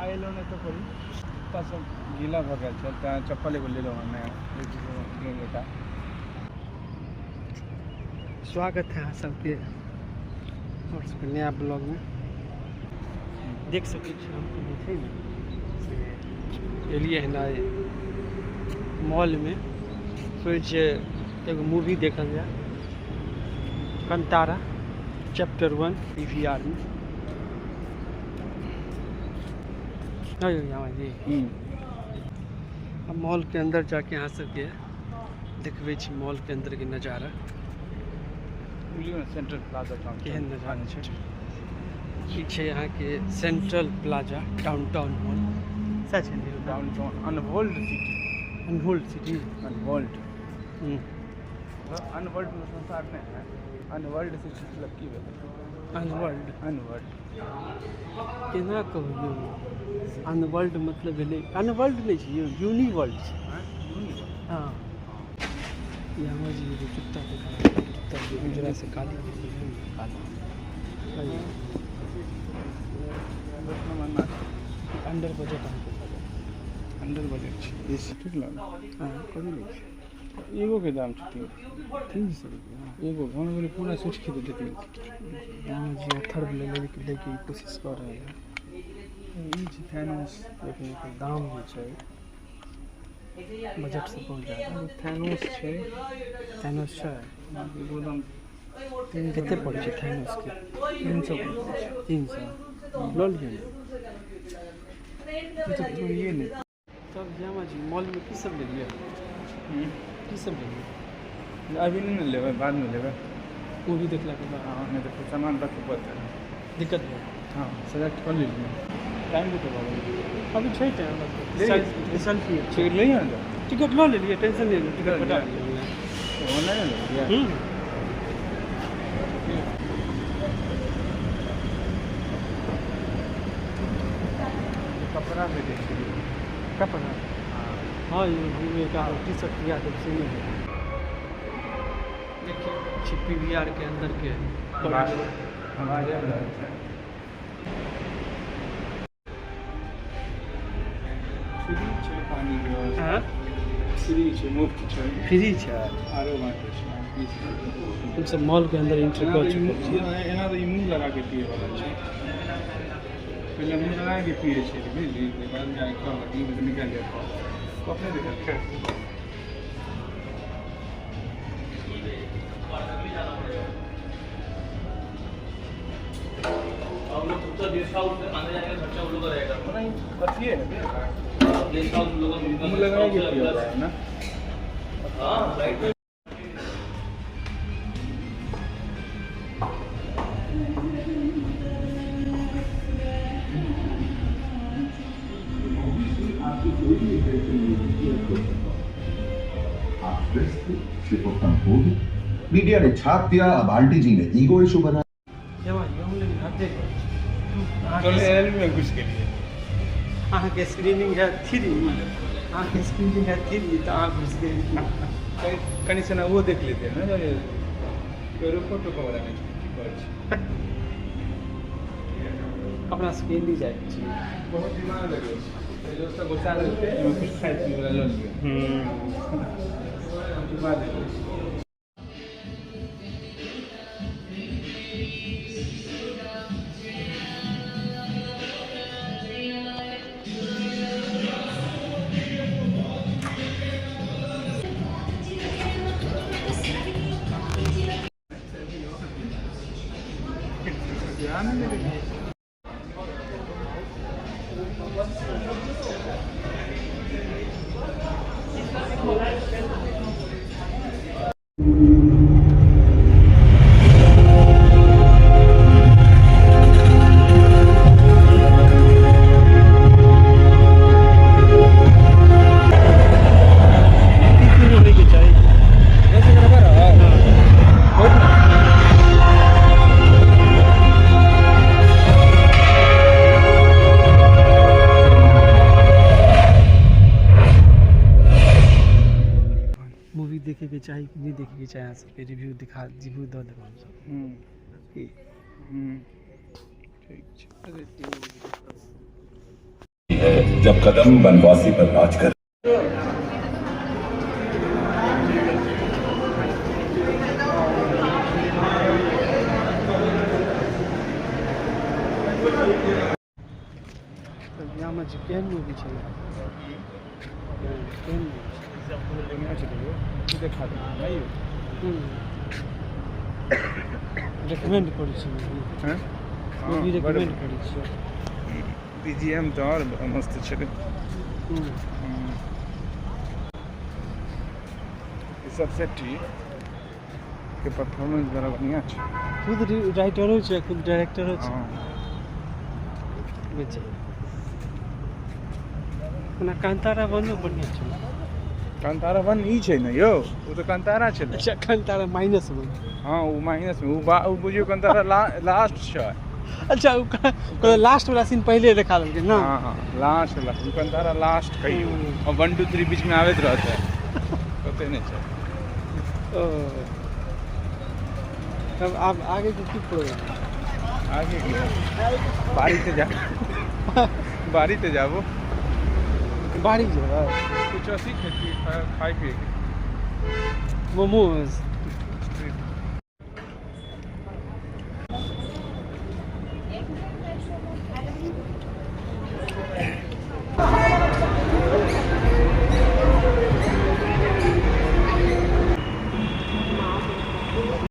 एलहुँ ने तऽ पड़ी कुत्ता सब गीला भऽ गेल छल तैं चप्पल एगो लेलहुँ हँ नया एक। स्वागत है अहाँ सबके और सबके नया ब्लॉग में। देख सकै छी हम जे छै ने से एलियै हन आइ मॉलमे, सोचै छियै एगो मूवी देखल जाय, कंतारा चैप्टर 1 PVR में। जी अब मॉल के अंदर जाके अहाँ सबके देखबै छी मॉल के अंदर के नजारा। सेंट्रल प्लाजा केहन नजारा छै। ई छै अहाँके सेंट्रल प्लाजा डाउनटाउन मॉल। सएह छै ने? डाउनटाउन अनहोल्ड सिटी। अनहोल्ड सिटी। अनहोल्ड अनवर्ल्ड में संसार नहीं है। अनवर्ल्ड सिटी मतलब की भेलै? अनवर्ल्ड अनवर्ल्ड केना कहू यौ? अनवर्ल्ड मतलब भेलै, अनवर्ल्ड नहि छै यौ, यूनिवर्ल्ड छै। हाँ यहाँ जी एगो कुत्ता देखा, कुत्ता जे उजरा से काली काली अंडर बजट अहाँके भऽ जायत। अंडर बजट छै। ठीक लागल। हाँ कभी नहि छै। एगो के दाम छै 300 रुपया एगो। हम बोले पूरा सेट खरीद लेते। यहाँ जी अथर्व लैके कोशिश कऽ रहल है। ई छै थैनोस। लेकिन एकर दाम जे छै बजट से बहुत ज्यादा। थैनोस छै। थैनोस छै। एगो दाम कते पड़ै छै थैनोसके? 300। 300 लऽ लिअ ने। ई तऽ तोड़िए नहि। तब श्यामा जी मॉलमे की सब लेलियै? की सब लेलियै? अभी नहि ने लेबै, बादमे लेबै। मूवी देखलाके बाद? हाँ नहि तऽ फेर सामान रखऽ पड़तै। दिक्कत भेल। हाँ सेलेक्ट कऽ लेलियै। टाइम कते भऽ गेलै? अभी छै टाइम। सेल्फी टिकट लइए ने। टिकट लऽ लेलियै, टेंशन नहि लिअ, टिकट कटा लेलियै। ऑनलाइन लेलियै। कपड़ा भेटै छै। कपड़ा हाँ यौ, हम एक टी शर्ट लिया देब से नहि। देखियौ छी PVR के अंदर के आवाज आबि रहल छै। फ्री छै पानी के व्यवस्था। फ्री छै, मुफ्त छै। फ्री छै। आरो बाँकी छै। हमसब मॉल के अंदर एंट्री कऽ चुकल छी। एना तऽ ई मुँह लगा के पियै वाला छै। पहिले मुँह लगा के पियै छै बुझली, बाद में कहलक ई निकालि लिअ कप। अपने देखल। कथी है? मुँह लगा के पियै वाला है ना। मीडिया ने छाप दिया, अब आंटी जी ने ईगो इशू बना। श्यामा जी हम लेकिन हदे करै छी। एल में घुसि गेलियै। अहाँके स्क्रीनिंग है 3, अहाँके स्क्रीनिंग है 3 तऽ अहाँ घुसि गेलियै। कनि सना वो देख लेते ना, कोइ रोको टोको वाला नहि छै। की कहै छै? अपना सबके एनी जाइके छै। बहुत दिमाग लगै छै। दोस्त गुस्सा लगतै, एहिमे किछु खाइ पियै वाला लऽ लिअ। चुपा देबै। ध्यान नहि देलियै। होइके चाही। मूवी देखेके चाही कि नहि देखेके चाही? अहाँ सबके रिव्यू दिखा, रिव्यू दऽ देब हमसब की? ठीक छै। जब कदम बनवासी पर राज कर। यामा जी केहन मूवी छलै? केहन मूवी? देखा दे। रिकमेंड करै छी मूवी? हैं? मूवी रिकमेंड करै छियै? बीजीएम तऽ आओर मस्त छलै। ई सब सेट्टी के परफॉर्मेंस बड़ा बढ़िया छै। खुद राइटरो छै, खुद डायरेक्टरो छै। हँ। बुझ ओना कांतारा वनो बढ़िआँ छलै। कांतारा वन ई छै ने यौ, ओ तऽ कांतारा छलै। अच्छा, कांतारा माइनस वन। हँ, ओ माइनस मे ओ बुझियौ कांतारा लास्ट छै। अच्छा, ओ लास्ट वाला सीन पहिले देखा देलकै ने? हँ, लास्ट वाला ओ कांतारा लास्ट कहियौ। आ 1 2 3 बीच मे आबैत रहतै, पते नहि छै। ओ तब आब आगे के की प्रोग्राम? आगे की बाड़ी ते जा, बाड़ी ते जाबो। बाड़ी जेबै? कुछ अथी खेती खाय पिए के। मोमोज।